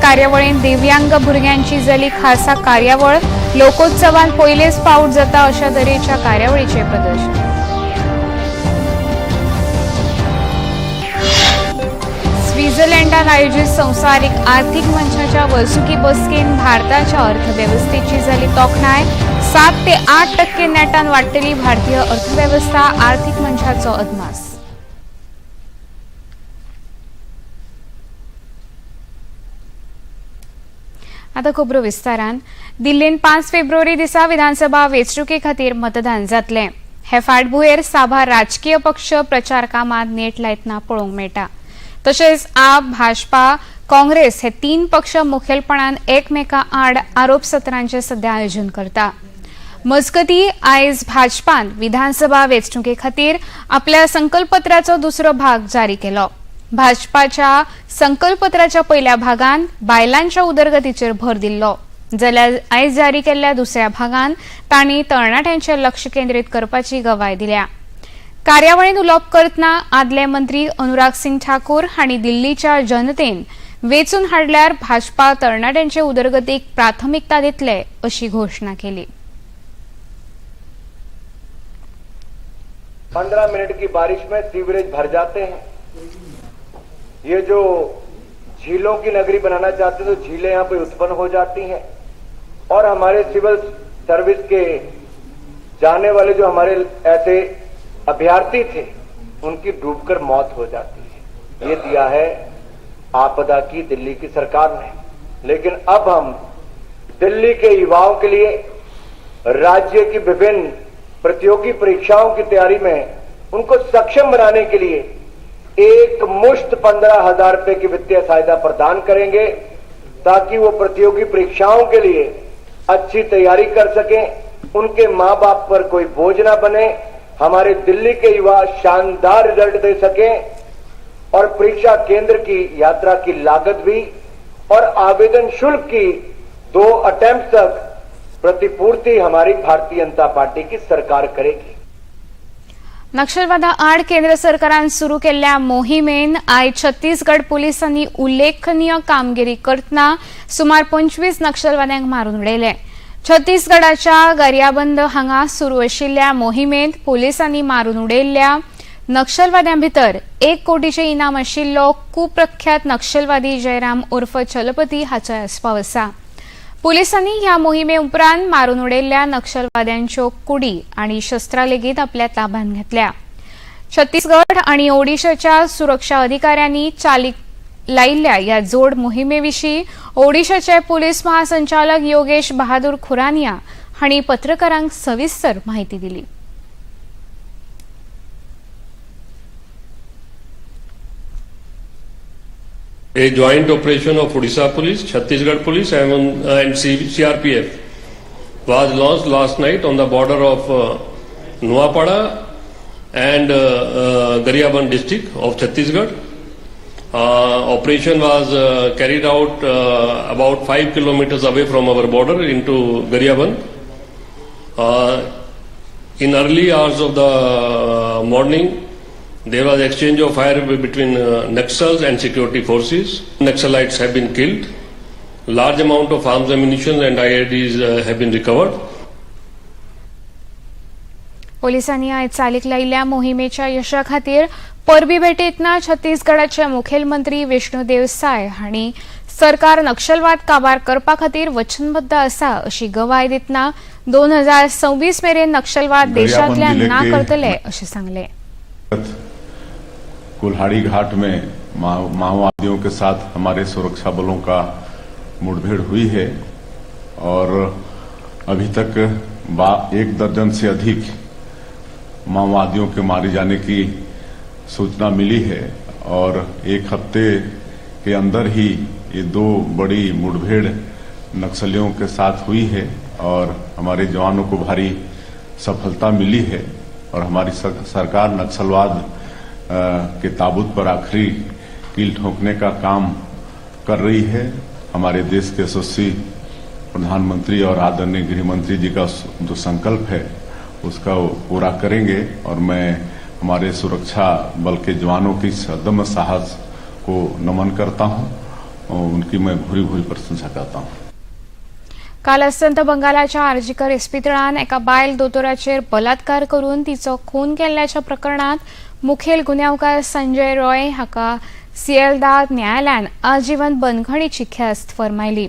कार्यावळींत दिव्यांग भुरग्यांची जाली खासा कार्यावळ. लोकोत्सवान पयलेच फावट जाता अशा तरेच्या कार्यावळीचें प्रदर्शन. स्वित्झर्लंडात आयोजित संवसारीक आर्थिक मंचाच्या वर्सुकी बसकेन भारताच्या अर्थवेवस्थेची जाली तोखणाय. 7 ते 8% नेटान वाडटली भारतीय अर्थवेवस्था, आर्थिक मंचाचो अदमास. आता खबरो विस्तारान. दिल्लीन 5 फेब्रुवारी दिसा विधानसभा वेंचणुके खातीर मतदान जातलें. हे फाटभुंयेर साबार राजकीय पक्ष प्रचार कामात नेट लायतना पळोवंक मेळटा. तशेंच आप, भाजपा, काँग्रेस हे 3 पक्ष मुखेलपणान एकमेका आड आरोप सत्रांचें सध्या आयोजन करता. मजगती आयज भाजपान विधानसभा वेंचणुके खातीर आपल्या संकल्पपत्राचो दुसरो भाग जारी केलो. भाजपाच्या संकल्पपत्राच्या पयल्या भागान बायलांच्या उदरगतीचेर भर दिल्लो, जाल्यार आयज जारी केल्ल्या दुसऱ्या भागान तांणी तरणाट्यांचेर लक्ष केंद्रीत करपाची गवाय दिल्या. कार्यावळींत उलोवप करतना आदले मंत्री अनुराग सिंग ठाकूर हांणी दिल्लीच्या जनतेन वेंचून हाडल्यार भाजपा तरणाट्यांचे उदरगतीक प्राथमिकता दितले अशी घोशणा केली. 15 मिनट की बारिश में सीवरेज भर जाते हैं. ये जो झीलों की नगरी बनाना चाहते हैं तो झीलें यहां पे उत्पन्न हो जाती हैं और हमारे सिविल सर्विस के जाने वाले जो हमारे ऐसे अभ्यर्थी थे, उनकी डूबकर मौत हो जाती है. ये दिया है आपदा की दिल्ली की सरकार ने. लेकिन अब हम दिल्ली के युवाओं के लिए राज्य की विभिन्न प्रतियोगी परीक्षाओं की तैयारी में उनको सक्षम बनाने के लिए एक मुश्त 15,000 रुपए की वित्तीय सहायता प्रदान करेंगे, ताकि वो प्रतियोगी परीक्षाओं के लिए अच्छी तैयारी कर सकें, उनके मां बाप पर कोई बोझ ना बने, हमारे दिल्ली के युवा शानदार रिजल्ट दे सकें और परीक्षा केंद्र की यात्रा की लागत भी और आवेदन शुल्क की 2 अटेम्प्ट तक प्रतिपूर्ति हमारी भारतीय जनता पार्टी की सरकार करेगी. नक्षलवादा आड केंद्र सरकारान सुरू केल्ल्या मोहिमेन आयज छत्तीसगड पुलिसांनी उल्लेखनीय कामगिरी करतना सुमार 25 नक्षलवाद्यांक मारून उडयले. छत्तीसगडाच्या गरियाबंद हांगा सुरू आशिल्ल्या मोहिमेंत पुलिसांनी मारून उडयल्ल्या नक्षलवाद्यां भितर 1 कोटीचें इनाम आशिल्लो कुप्रख्यात नक्षलवादी जयराम उर्फ चलपती हाचोय आस्पाव आसा. पुलिसांनी ह्या मोहिमे उपरांत मारून उडयल्ल्या नक्षलवाद्यांच्यो कुडी आनी शस्त्रां लेगीत आपल्या ताब्यांत घेतल्या. छत्तीसगड आनी ओडिशाच्या सुरक्षा अधिकाऱ्यांनी चालीक लायिल्ल्या ह्या जोड मोहिमेविशीं ओडिशाचे पुलीस महासंचालक योगेश बहादूर खुरानिया हांणी पत्रकारांक सविस्तर माहिती दिली. A joint operation of Odisha Police, Chhattisgarh Police and CRPF was launched last night on the border of Nuapada and Gariaband district of Chhattisgarh. Operation was carried out about 5 kilometers away from our border into Gariaband. In early hours of the morning, there was exchange of fire between Naxals and security forces. Naxalites have been killed. Large amount of arms, ammunition and IEDs have been recovered. पोलिसांनी आयज चालीक लायिल्ल्या मोहिमेच्या यशा खातीर परबी भेटयतना छत्तीसगडाचे मुखेलमंत्री विष्णुदेव साय हांणी सरकार नक्षलवाद काबार करपा खातीर वचनबद्ध आसा अशी गवाय दितना 2026 मेरेन नक्षलवाद देशांतल्यान जिले ना के करतले अशें सांगलें. कुल्हाड़ी घाट में माओवादियों के साथ हमारे सुरक्षा बलों का मुठभेड़ हुई है और अभी तक 1 दर्जन से अधिक माओवादियों के मारे जाने की सूचना मिली है और एक हफ्ते के अंदर ही ये 2 बड़ी मुठभेड़ नक्सलियों के साथ हुई है और हमारे जवानों को भारी सफलता मिली है और हमारी सरकार नक्सलवाद के ताबूत पर आखिरी कील ठोकने का काम कर रही है. हमारे देश के यशस्वी प्रधानमंत्री और आदरणीय गृह मंत्री जी का जो संकल्प है, उसका वो पूरा करेंगे और मैं हमारे सुरक्षा बल के जवानों की अदम्य साहस को नमन करता हूं. उनकी मैं भूरी भूरी प्रशंसा करता हूँ। काल अस्तंत बंगालाच्या आरजीकर इस्पितळान एका बायल दोतोराचेर बलात्कार करून तिचो खून केल्ल्याच्या प्रकरणात मुखेल गुन्यांवकार संजय रॉय हाका सिएलदा न्यायालयान आजीवन बंदखणीची ख्यास्त फर्मायली.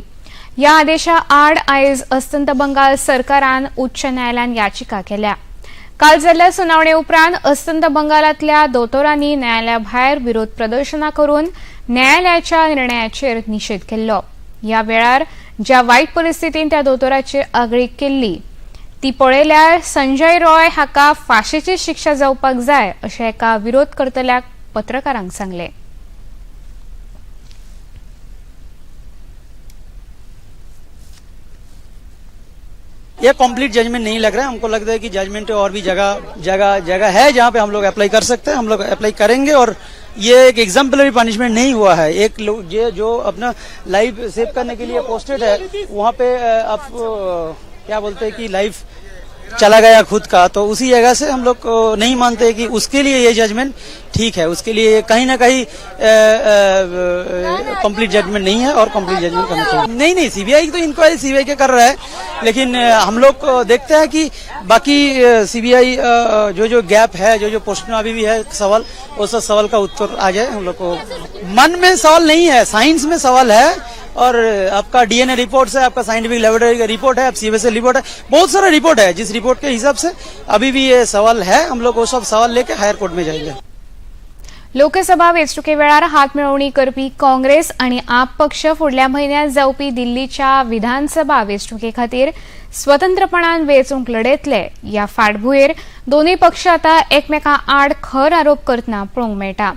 ह्या आदेशा आड आयज अस्तंत बंगाल सरकारान उच्च न्यायालयान याचिका केल्या. काल जाल्ल्या सुनावणे उपरांत अस्तंत बंगालांतल्या दोतोरांनी न्यायालया भायर विरोध प्रदर्शनां करून न्यायालयाच्या निर्णयाचेर निशेध केल्लो. ह्या वेळार ज्या वायट परिस्थितीन त्या दोतोराचेर आगळीक केल्ली ती पळयल्यार संजय रॉय हाका फांशीची शिक्षा जावपाक जाय अशें एका विरोध करतल्या पत्रकारांक सांगलें. ये कंप्लीट जजमेंट नहीं लग रहा है हमको, लगता है कि जजमेंट और भी जगह जगह जगह है जहाँ पे हम लोग अप्लाई कर सकते हैं, हम लोग अप्लाई करेंगे। और ये एक एग्जाम्पलरी पनिशमेंट नहीं हुआ है। एक लोग ये जो अपना लाइफ सेव करने के लिए पोस्टेड है वहाँ पे आप क्या बोलते हैं कि लाइफ चला गया खुद का, तो उसी जगह से हम लोग नहीं मानते कि उसके लिए ये जजमेंट ठीक है। उसके लिए कहीं ना कहीं कंप्लीट जजमेंट नहीं है और कंप्लीट जजमेंट करना चाहिए। नहीं नहीं, सीबीआई तो इंक्वायरी सीबीआई के कर रहा है, लेकिन हम लोग देखते हैं कि बाकी सीबीआई जो जो गैप है, जो जो प्रश्न अभी भी है सवाल, वो सब सवाल का उत्तर आ जाए। हम लोग को मन में सवाल नहीं है, साइंस में सवाल है। और आपका डीएनए रिपोर्ट है, आपका साइंटिफिक लेबोरेटरी का रिपोर्ट है, आप सीबीएसएल रिपोर्ट है, बहुत सारा रिपोर्ट है जिस रिपोर्ट के हिसाब से अभी भी ये सवाल है। हम लोग वो सब सवाल लेके हायर कोर्ट में जाएंगे। लोकसभा वेंचणुके वेळार हात मेळोवणी करपी काँग्रेस आनी आप पक्ष फुडल्या म्हयन्यांत जावपी दिल्लीच्या विधानसभा वेंचणुके खातीर स्वतंत्रपणान वेंचणूक लढयतले. ह्या फाटभुंयेर दोनूय पक्ष आतां एकमेकां आड खर आरोप करतना पळोवंक मेळटा.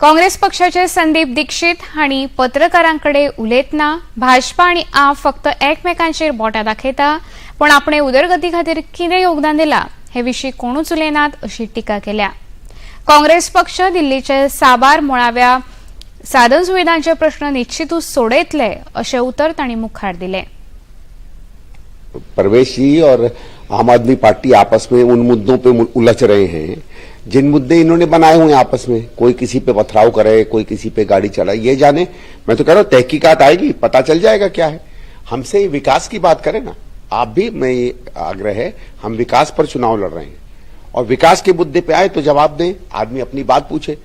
काँग्रेस पक्षाचे संदीप दीक्षित हांणी पत्रकारां कडेन उलयतना भाजपा आनी आप फक्त एकमेकांचेर बोटां दाखयता, पूण आपणे उदरगती खातीर कितें योगदान दिलां हे विशीं कोणूच उलयनात अशी टिका केल्या. काँग्रेस पक्ष दिल्लीचे साबार मुळाव्या साधन सुविधांचे प्रश्न निश्चितूच सोडयतले अशें उतर तांणी मुखार दिलें. परवेश जी और आम आदमी पार्टी आपस में उन मुद्दों पे उलझ रहे हैं जिन मुद्दे इन्होंने बनाए हुए हैं आपस में। कोई किसी पे पथराव करे, कोई किसी पे गाड़ी चलाए, ये जाने। मैं तो कह रहा हूं तहकीकात आएगी, पता चल जाएगा क्या है। हमसे विकास की बात करें ना आप भी, मैं ये आग्रह है, हम विकास पर चुनाव लड़ रहे हैं और विकास के मुद्दे पे आए तो जवाब दें, आदमी अपनी बात पूछे।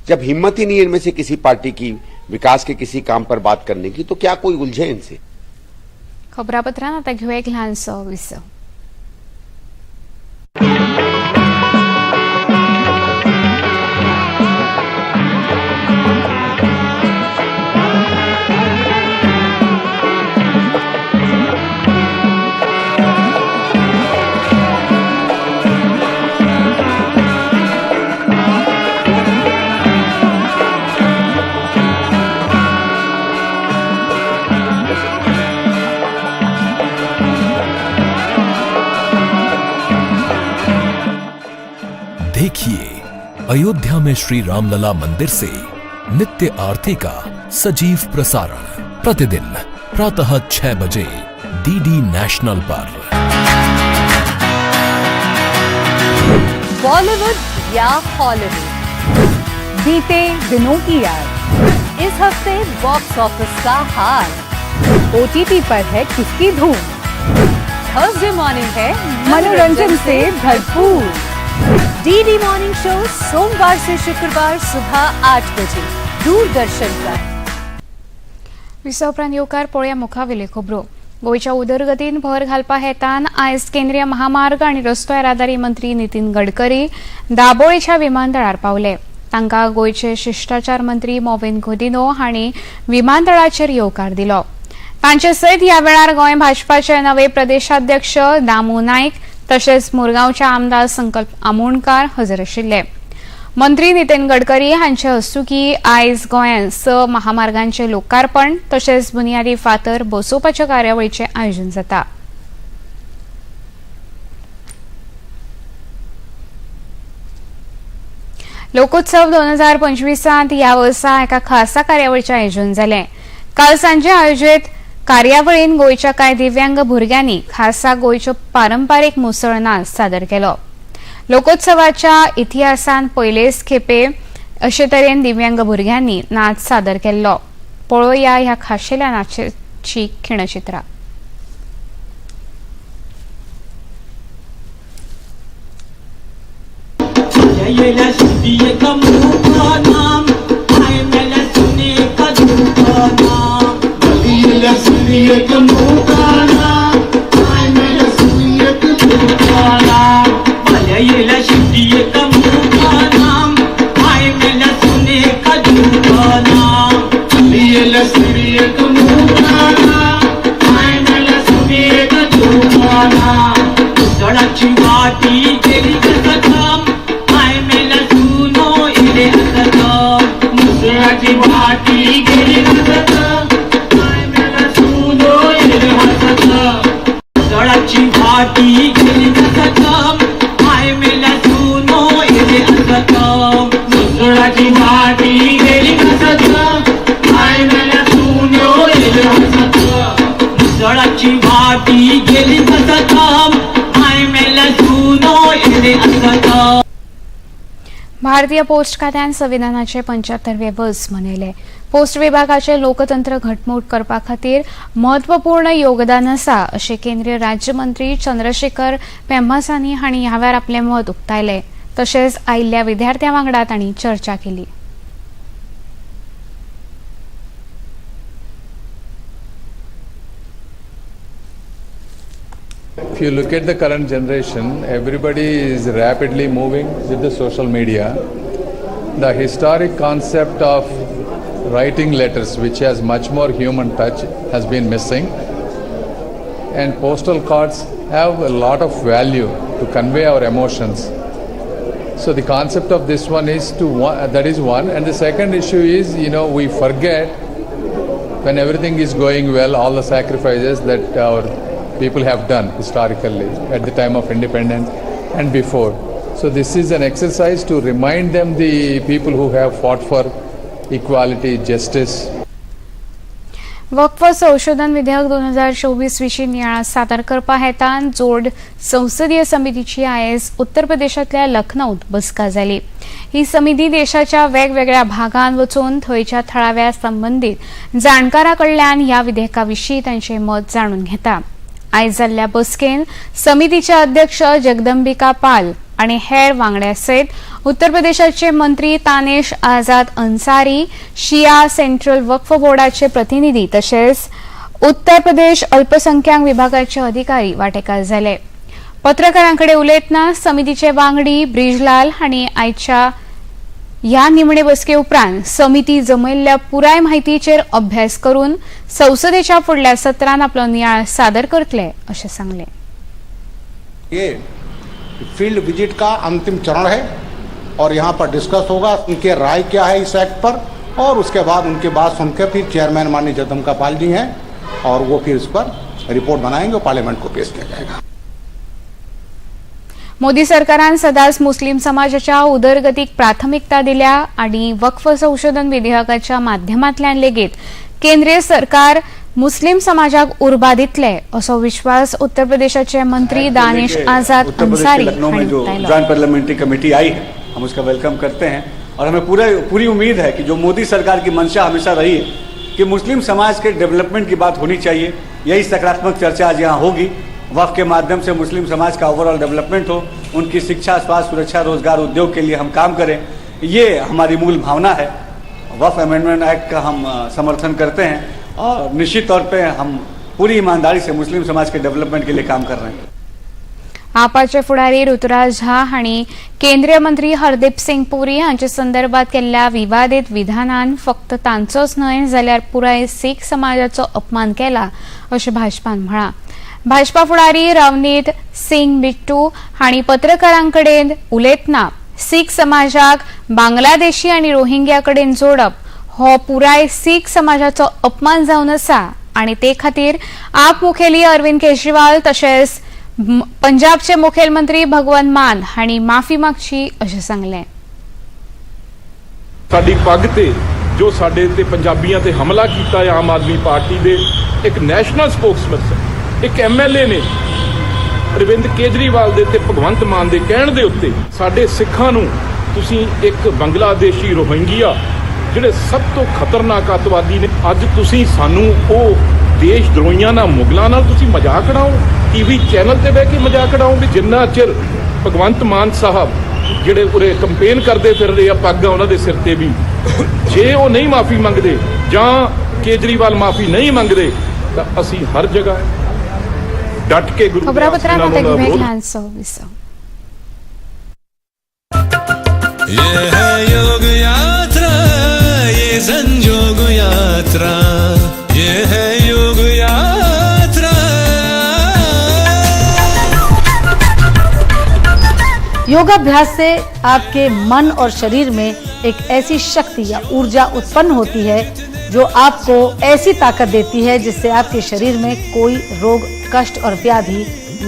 जब हिम्मत ही नहीं है इनमें से किसी पार्टी की विकास के किसी काम पर बात करने की, तो क्या कोई उलझे इनसे। खबरापत्रांत आतां घेवया एक ल्हानसो विसव. देखिए अयोध्या में श्री रामलला मंदिर से नित्य आरती का सजीव प्रसारण प्रतिदिन प्रातः 6 बजे डीडी नेशनल पर। बॉलीवुड या हॉलीवुड, बीते दिनों की याद, इस हफ्ते बॉक्स ऑफिस का हाल, ओटीटी पर है किसकी धूम, थर्सडे मॉर्निंग है मनोरंजन से भरपूर। डीडी मॉर्निंग शो सोमवार से शुक्रवार सुबह 8 बजे दूरदर्शन पर। विसवा उपरांत येवकार. पळोवया मुखावेल्यो खबरो. गोंयच्या उदरगतीन भर घालपा हेतान आयज केंद्रीय महामार्ग आनी रस्तो येरादारी मंत्री नितीन गडकरी दाबोळीच्या विमानतळार पावले. तांकां गोंयचे शिश्टाचार मंत्री मॉविन गुदिन्हो हांणी विमानतळाचेर येवकार दिलो. तांचे सयत ह्या वेळार गोंय भाजपाचे नवे प्रदेशाध्यक्ष दामू नायक तशेंच मुरगांवचे आमदार संकल्प आमोणकार हजर आशिल्ले. मंत्री नितीन गडकरी हांचे हस्तुकी आयज गोंयांत 6 महामार्गांचे लोकार्पण तशेंच बुन्यादी फातर बसोवपाच्या कार्यावळीचें आयोजन जाता. लोकोत्सव 2025 ह्या वर्सा एका खासा कार्यावळीचें आयोजन जालें. काल सांजे आयोजीत कार्यावळीन गोंयच्या कांय दिव्यांग भुरग्यांनी खासा गोंयचो पारंपारीक मुसळ नाच सादर केलो. लोकोत्सवाच्या इतिहासान पयलेच खेपे अशे तरेन दिव्यांग भुरग्यांनी नाच सादर केल्लो. पळोवया ह्या खाशेल्या नाचाची खिणचित्रां. भारतीय पोस्ट खात्यान संविधानाचे 75वे वर्स मनयले. पोस्ट विभागाचे लोकतंत्र घटमूट करपा खातीर म्हत्वपूर्ण योगदान आसा अशें केंद्रीय राज्यमंत्री चंद्रशेखर पेम्मासानी हांणी ह्या वेळार आपलें मत उक्तायलें. तशेंच आयिल्ल्या विद्यार्थ्यां वांगडा तांणी चर्चा केली. If you look at the current generation, everybody is rapidly moving with the social media. The historic concept of writing letters, which has much more human touch, has been missing. And postal cards have a lot of value to convey our emotions. So the concept of this one is to one, that is one. And the second issue is, we forget when everything is going well, all the sacrifices that our people have done historically at the time of independence and before. So this is an exercise to remind them, the people who have fought for equality, justice. Waqf संशोधन विधेयक 2024 विशीं नियाळ सादर करपा हेतान जोड संसदीय समितीची आयज उत्तर प्रदेशांतल्या लखनौत बसका जाली. ही समिती देशाच्या वेगवेगळ्या भागांत वचून थंयच्या थळाव्या संबंदीत जाणकारां कडल्यान ह्या विधेयका विशीं तांचें मत जाणून घेता. आयज जाल्ल्या बसकेन समितीचे अध्यक्ष जगदंबिका पाल आनी हेर वांगड्या सयत उत्तर प्रदेशाचे मंत्री तानेश आझाद अन्सारी, शिया सेंट्रल वक्फ बोर्डाचे प्रतिनिधी तशेंच उत्तर प्रदेश अल्पसंख्याक विभागाचे अधिकारी वांटेकार जाले. पत्रकारां कडेन उलयतना समितीचे वांगडी ब्रिजलाल हांणी आयच्या ह्या निमणे बसके उपरांत समिती जमयल्ल्या पुराय माहितीचेर अभ्यास करून संसदेच्या फुडल्या सत्रांत आपलो नियाळ सादर करतले अशें सांगलें. ये फील्ड विजिट का अंतिम चरण है और यहाँ पर डिस्कस होगा उनके राय क्या है इस एक्ट पर, और उसके बाद उनकी बात सुनकर फिर चेयरमैन माननीय जगदम्बिका पाल जी हैं और वो फिर इस पर रिपोर्ट बनाएंगे और पार्लियामेंट को पेश किया जाएगा. मोदी सरकारान सदांच मुस्लीम समाजाच्या उदरगतीक प्राथमिकता दिल्या आनी वक्फ संशोधन विधेयकाच्या माध्यमांतल्यान लेगीत केंद्रीय सरकार मुस्लीम समाजाक उर्बा दितले असो विश्वास उत्तर प्रदेशाचे मंत्री दानिश आझाद उत्तर प्रदेश के अन्सारी लखनऊ में हांणी जो उक्तायलो. जॉइंट पार्लियामेंट्री कमेटी आई है, हम उसका welcome करते हैं और हमें पूरी उम्मीद है कि जो मोदी सरकार की मंशा हमेशा रही है कि मुस्लिम समाज के डेवलपमेंट की बात होनी चाहिए, यही सकारात्मक चर्चा आज यहाँ होगी. वक्फ के माध्यम से मुस्लिम समाज का ओवरऑल डेवलपमेंट हो, उनकी शिक्षा, स्वास्थ्य, सुरक्षा, रोजगार, उद्योग के लिए हम काम करें, ये हमारी मूल भावना है. वक्फ अमेंडमेंट एक्ट का हम समर्थन करते हैं और निश्चित तौर पे हम पूरी ईमानदारी से मुस्लिम समाज के डेवलपमेंट के लिए काम कर रहे हैं. आपाचे फुडारी ऋतुराज झा हांणी केंद्रीय मंत्री हरदीप सिंग पुरी हांचे संदर्भात केल्ल्या विवादीत विधानान फक्त तांचोच न्हय जाल्यार पुराय सीख समाजाचो अपमान केला अशें भाजपान म्हळां. भाजपा फुडारी रवनीत सिंग बिट्टू हांणी पत्रकारां कडेन उलयतना सीख समाजाक बांगलादेशी आनी रोहिंग्या कडेन जोडप हो पुराय सीख समाजाचो अपमान जावन आसा आनी ते खातीर आप मुखेली अरविंद केजरीवाल तशेंच पंजाबचे मुखेलमंत्री भगवंत मान हांणी माफी मागची अशें सांगलें. ਸਾਡੀ ਪੱਗ ਤੇ ਜੋ ਸਾਡੇ ਤੇ ਪੰਜਾਬੀਆਂ ਤੇ ਹਮਲਾ ਕੀਤਾ ਹੈ, ਆਮ ਆਦਮੀ ਪਾਰਟੀ ਦੇ ਇੱਕ ਨੈਸ਼ਨਲ ਸਪੋਕਸਪਰਸਨ, ਇੱਕ ਐਮਐਲਏ ਨੇ ਅਰਵਿੰਦ ਕੇਜਰੀਵਾਲ ਦੇ ਤੇ ਭਗਵੰਤ ਮਾਨ ਦੇ ਕਹਿਣ ਦੇ ਉੱਤੇ ਸਾਡੇ ਸਿੱਖਾਂ ਨੂੰ ਤੁਸੀਂ ਇੱਕ ਬੰਗਲਾਦੇਸ਼ੀ ਰੋਹਿੰਗੀਆ ਜਿਹੜੇ ਸਭ ਤੋਂ ਖਤਰਨਾਕ ਅੱਤਵਾਦੀ ਨੇ। ਅੱਜ ਤੁਸੀਂ ਸਾਨੂੰ ਉਹ ਦੇਸ਼ ਦਰੋਹੀਆਂ ਨਾਲ, ਮੁਗਲਾਂ ਨਾਲ ਤੁਸੀਂ ਮਜ਼ਾਕ ਉਡਾਓ, ਟੀਵੀ ਚੈਨਲ ਤੇ ਬਹਿ ਕੇ ਮਜ਼ਾਕ ਉਡਾਓ ਵੀ ਜਿੰਨਾ ਚਿਰ ਭਗਵੰਤ ਮਾਨ ਸਾਹਿਬ, ਜਿਹੜੇ ਉਰੇ ਕੰਪੇਨ ਕਰਦੇ ਫਿਰਦੇ ਆ, ਪੱਗਾਂ ਉਹਨਾਂ ਦੇ ਸਿਰ ਤੇ ਵੀ, ਜੇ ਉਹ ਨਹੀਂ ਮਾਫੀ ਮੰਗਦੇ ਜਾਂ ਕੇਜਰੀਵਾਲ ਮਾਫੀ ਨਹੀਂ ਮੰਗਦੇ, ਤਾਂ ਅਸੀਂ ਹਰ ਜਗ੍ਹਾ ਡਟ ਕੇ ਗੁਰੂ ਦੇ खबरापत्रांत ਆਸਣਾਂ आता ਦਾ घेवया ਵਿਰੋਧ ल्हानसो विसव. ये है योग यात्रा, ये संजोग यात्रा, ये है योग यात्रा. योगाभ्यास से आपके मन और शरीर में एक ऐसी शक्ति या ऊर्जा उत्पन्न होती है जो आपको ऐसी ताकत देती है जिससे आपके शरीर में कोई रोग, कष्ट और व्याधि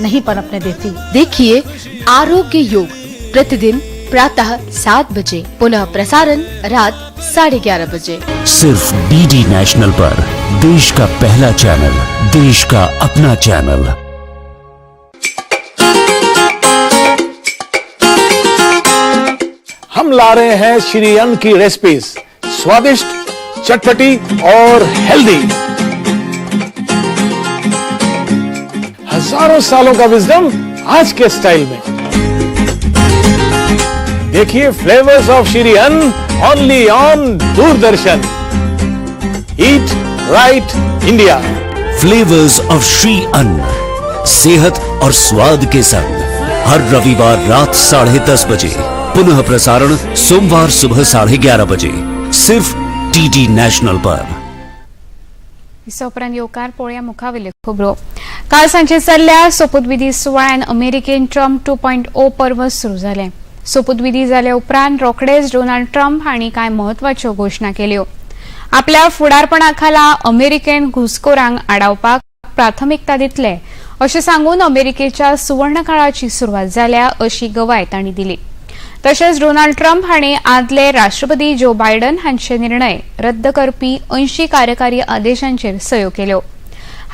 नहीं पनपने देती. देखिए आरोग्य योग प्रतिदिन प्रातः 7 बजे, पुनः प्रसारण रात 11:30 बजे. सिर्फ डीडी नेशनल पर, देश का पहला चैनल, देश का अपना चैनल. हम ला रहे हैं श्री अन्न की रेसिपीज, स्वादिष्ट, चटपटी और हेल्दी. हजारों सालों का विजडम आज के स्टाइल में. देखिए Flavours of Shri Anna, only on Doordarshan. Eat Right India. Flavours of Shri अन्न, सेहत और स्वाद के संग, हर रविवार रात 10:30 बजे, पुनः प्रसारण सोमवार सुबह 11:30 बजे, सिर्फ डीडी नेशनल पर. विसवा उपरांत येवकार. पळोवया मुखावेल्यो खबरो. काल सांजे जाल्ल्या सोपूतविधी सुवाळ्यान अमेरिकेन ट्रम्प 2.0 पर्व सुरू जालें. सोपूतविधी जाल्या उपरांत रोखडेच डोनाल्ड ट्रम्प हांणी कांय म्हत्वाच्यो घोशणा केल्यो. आपल्या फुडारपणा खाला अमेरिकेन घुसखोरांक आडावपाक प्राथमिकता दितले अशें सांगून अमेरिकेच्या सुवर्ण काळाची सुरवात जाल्या अशी गवाय तांणी दिली. तशेंच डोनाल्ड ट्रम्प हांणी आदले राष्ट्रपती जो बायडन हांचे निर्णय रद्द करपी 80 कार्यकारी आदेशांचेर सयो केल्यो.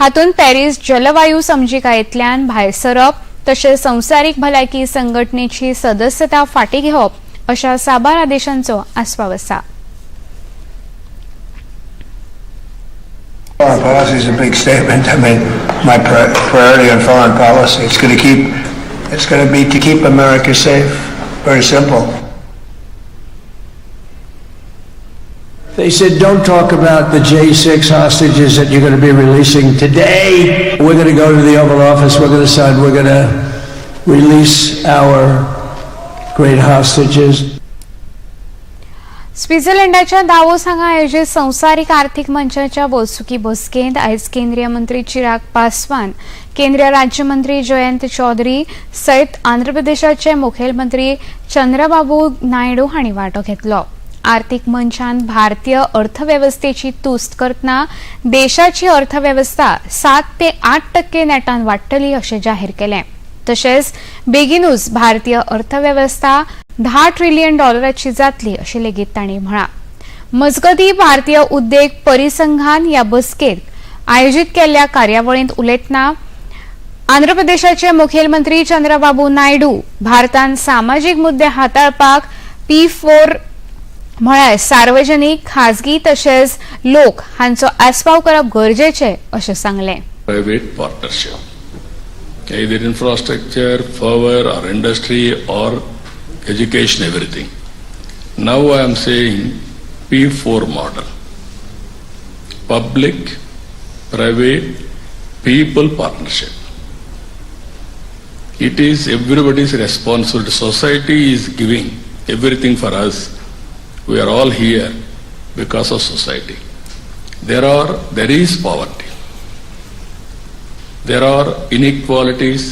हातूंत पॅरीस जलवायू समजिकायेंतल्यान भायर सरप तशेंच संवसारीक भलायकी संघटनेची सदस्यता फाटीं घेवप अशा साबार आदेशांचो आस्पाव आसा. Foreign policy is a big statement. I mean, my priority on foreign policy, it's going to be to keep America safe. Very simple. They said, don't talk about the J6 hostages that you're going to be releasing today. We're going to go to the Oval Office, we're going to sign, we're going to release our great hostages. स्वित्झर्लंडाच्या Davos हांगा आयोजीत संवसारीक आर्थिक मंचाच्या वर्सुकी बसकेंत आयज केंद्रीय मंत्री चिराग पासवान, केंद्रीय राज्यमंत्री जयंत चौधरी सयत आंध्र प्रदेशाचे मुखेलमंत्री चंद्रबाबू नायडू हांणी वांटो घेतलो. आर्थिक मंचान भारतीय अर्थवेवस्थेची तुस्त करतना देशाची अर्थवेवस्था 7 ते 8% नेटान वाडटली अशें जाहीर केलें. तशेंच बेगीनूच भारतीय अर्थवेवस्था 10 ट्रिलियन डॉलराची जातली अशें लेगीत तांणी म्हळां. मजगतीं, भारतीय उद्देग परिसंघान ह्या बसकेत आयोजीत केल्ल्या कार्यावळींत उलयतना आंध्र प्रदेशाचे मुखेलमंत्री चंद्रबाबू नायडू भारतान सामाजीक मुद्दे हाताळपाक पी 4 म्हळ्यार सार्वजनिक, खाजगी तशेंच लोक हांचो आस्पाव करप गरजेचें अशें सांगलें. Private partnership, either infrastructure, power or industry or education, everything. Now I am saying P4 model. Public, private, people partnership. It is everybody's responsibility. Society is giving everything for us. We are all here because of society. There is poverty. There are inequalities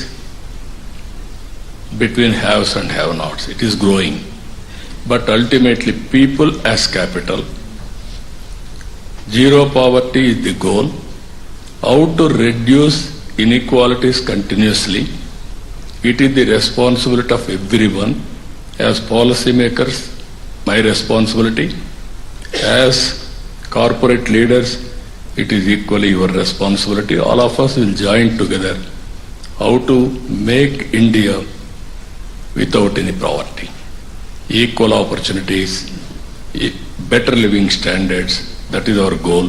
between haves and have-nots. It is growing. But ultimately, people as capital, zero poverty is the goal. How to reduce inequalities continuously, it is the responsibility of everyone. As policymakers, my responsibility. As corporate leaders, it is equally your responsibility. All of us will join together how to make India without any poverty. Equal opportunities, better living standards. That is our goal.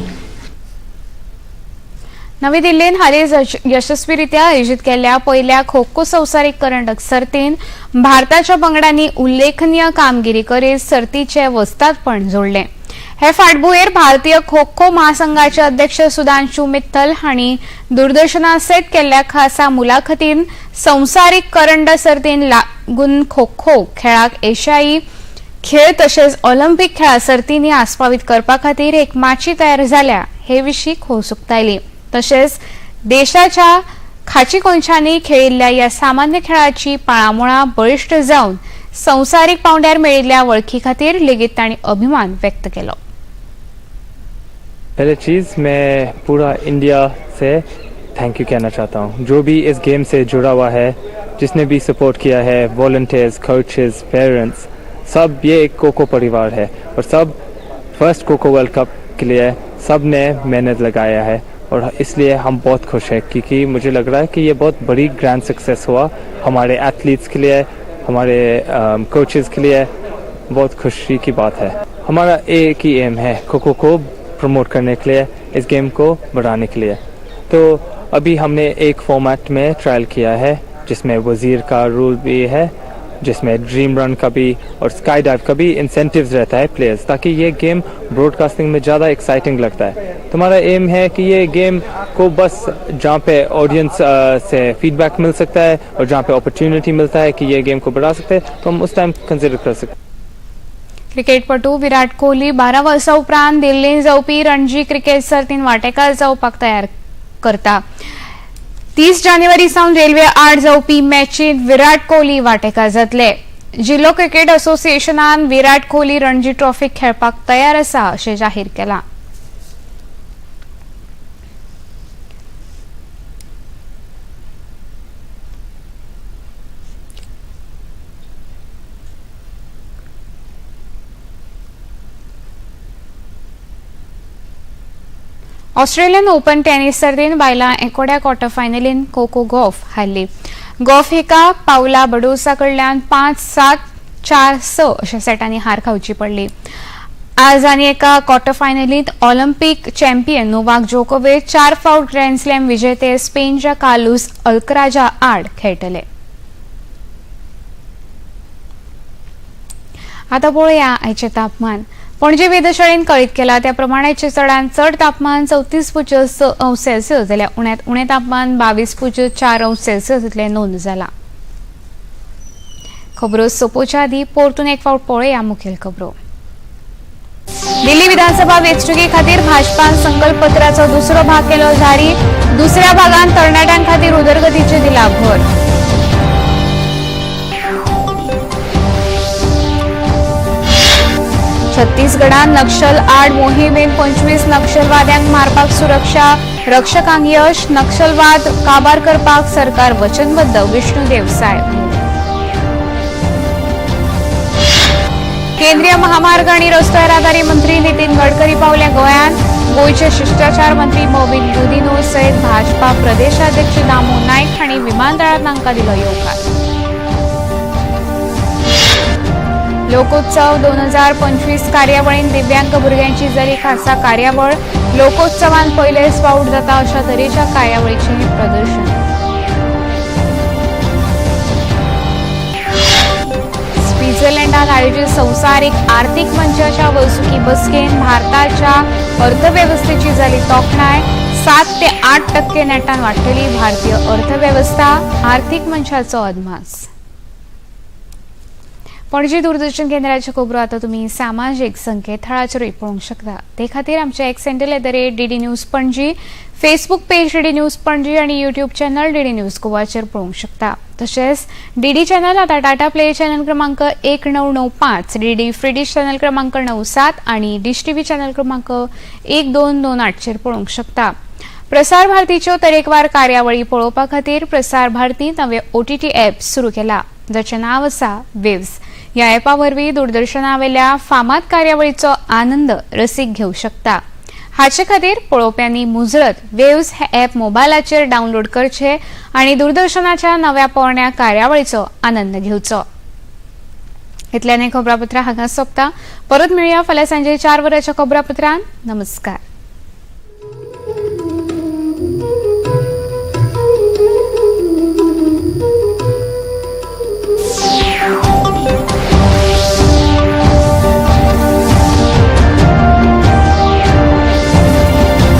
नवी दिल्लीन हालींच यशस्वीरित्या आयोजीत केल्ल्या पयल्या खो खो संवसारीक करंडक सर्तीन भारताच्या पंगडांनी उल्लेखनीय कामगिरी करीत सर्तीचे वस्तादपण जोडलें. हे फाटभुंयेर भारतीय खो खो महासंघाचे अध्यक्ष सुधांशु मित्तल हांणी दूरदर्शना सयत केल्ल्या खासा मुलाखतीन संवसारीक करंड सर्तीन लागून खो खो खेळाक एशियाई खेळ तशेंच ऑलिम्पिक खेळा सर्तींनी आस्पावीत करपा खातीर एक माची तयार जाल्या हे विशीं खोस उक्तायली. तशेंच देशाच्या खाची कोनशांनी खेळिल्ल्या ह्या सामान्य खेळाची पाळामुळां बळिश्ट जावन संवसारीक पांवड्यार मेळिल्ल्या वळखी खातीर लेगीत तांणी अभिमान व्यक्त केलो. पहले चीज़ मैं पूरा इंडिया से thank you कहना चाहता हूँ। जो भी इस गेम से जुड़ा हुआ है, जिसने भी सपोर्ट किया है, वॉलंटियर्स, कोचेस, पेरेंट्स, सब ये एक खो खो परिवार है और सब first kho kho world cup K लिए सब ने मेहनत लगाया है और इसलिए हम बहुत खुश हैं, क्योंकि मुझे लग रहा है कि ये बहुत बड़ी ग्रैंड सक्सेस हुआ हमारे एथलीट्स के लिए, हमारे कोचेस के लिए बहुत खुशी की बात है। हमारा एक ही एम है, खो खो को प्रमोट करने के लिए, इस गेम को बढ़ाने के लिए। तो अभी हमने एक फॉर्मेट में ट्रायल किया है जिसमें वज़ीर का रूल भी है, जिसमें ड्रीम रन का भी और स्काई डाइव का भी इंसेंटिव्स रहता है प्लेयर्स, ताकि ये गेम ब्रॉडकास्टिंग में ज़्यादा एक्साइटिंग लगता है। तुम्हारा एम है कि ये गेम को बस जहाँ पे ऑडियंस से फीडबैक मिल सकता है और जहाँ पे अपॉर्चुनिटी मिलता है कि ये गेम को बढ़ा सकते हैं, तो हम उस टाइम कंसिडर कर सकते हैं। क्रिकेटपटू विराट कोहली 12 वर्सां उपरांत दिल्लीन जावपी रणजी क्रिकेट सर्तीन वांटेकार जावपाक तयार करता. 30 जानेवारी सावन रेल्वे आड जावपी मॅचींत विराट कोहली वांटेकार जातले. जिल्लो क्रिकेट असोसिएशनान विराट कोहली रणजी ट्रॉफी खेळपाक तयार आसा अशें जाहीर केलां. ऑस्ट्रेलियन ओपन टेनिस सर्तीन बायलां एकोड्या क्वॉर्टर फायनलीन कोको गॉफ हारली. गॉफ हिका पावला बडोसा कडल्यान 5-7 4-6 अशा सेटांनी हार खावची पडली. आज आनी एका क्वॉर्टर फायनलींत ऑलिम्पिक चॅम्पियन नोवाक जोकोविच 4 फावट ग्रँड स्लॅम विजेते स्पेनच्या कार्लुस अल्कराजा आड खेळटले. आतां पळोवया आयचें तापमान. पणजे वेधशाळेन कळीत केला त्या प्रमाणाचे चडांत चड तापमान 34.6 अंश सेल्सियस जाल्यार उण्यांत उणें तापमान 22.4 अंश सेल्सियस इतलें नोंद जाला. खबरो सोंपोवच्या आदीं परतून एक फावट पळोवया मुखेल खबरो. दिल्ली विधानसभा वेंचणुके खातीर भाजपान संकल्पपत्राचो दुसरो भाग केलो जारी. दुसऱ्या भागान तरणाट्यां खातीर उदरगतीचे दिला भर. छत्तीसगडान नक्षल आड मोहिमेंत 25 नक्षलवाद्यांक मारपाक सुरक्षा रक्षकांक यश. नक्षलवाद काबार करपाक सरकार वचनबद्ध. विष्णू देवसाय. केंद्रीय महामार्ग आनी रस्तो येरादारी मंत्री नितीन गडकरी पावले गोंयांत. गोंयचे शिश्टाचार मंत्री मॉवीन गुदिन्हो सयत भाजपा प्रदेशाध्यक्ष दामू नायक हांणी विमानतळार तांकां दिलो येवकार. लोकोत्सव 2025 कार्यावळीन दिव्यांग भुरग्यांची जाली खासा कार्यावळ. लोकोत्सवान पयलेच फावट जाता अशा तरेच्या कार्यावळीचें प्रदर्शन. स्वित्झर्लंडात आयोजित संवसारीक आर्थिक मंचाच्या वर्सुकी बसकेन भारताच्या अर्थवेवस्थेची जाली तोखणाय. 7 ते 8% नेटान वाडटली भारतीय अर्थवेवस्था. आर्थिक मंचाचो अदमास. पणजी दूरदर्शन केंद्राच्यो खबरो आतां तुमी सामाजीक संकेतथळाचेरूय पळोवंक शकता. ते खातीर आमचे X handle @DD News Panaji, Facebook page DD News Panaji आनी यूट्यूब चॅनल डीडी न्यूज गोवाचेर पळोवंक शकता. तशेंच डीडी चॅनल आतां टाटा प्ले चॅनल क्रमांक 1995, डीडी फ्री डिश चॅनल क्रमांक 97 आनी डिश टीव्ही चॅनल क्रमांक 1228चेर पळोवंक शकता. प्रसार भारतीच्यो तरेकवार कार्यावळी पळोवपा खातीर प्रसार भारती नवे ओटीटी ॲप सुरू केला, जाचें नांव आसा वेव्स. ह्या ॲपा वरवीं दूरदर्शनावेल्या फामाद कार्यावळीचो आनंद रसीक घेवंक शकता. हाचे खातीर पळोवप्यांनी मुजरत वेव्स हे ॲप मोबायलाचेर डावनलोड करचे आनी दूरदर्शनाच्या नव्या पोरण्या कार्यावळीचो आनंद घेवचो. इतल्यान खबरापत्रां हांगा सोंपता. परत मेळया फाल्यां सांजे 4 वरांच्या खबरापत्रांत. नमस्कार.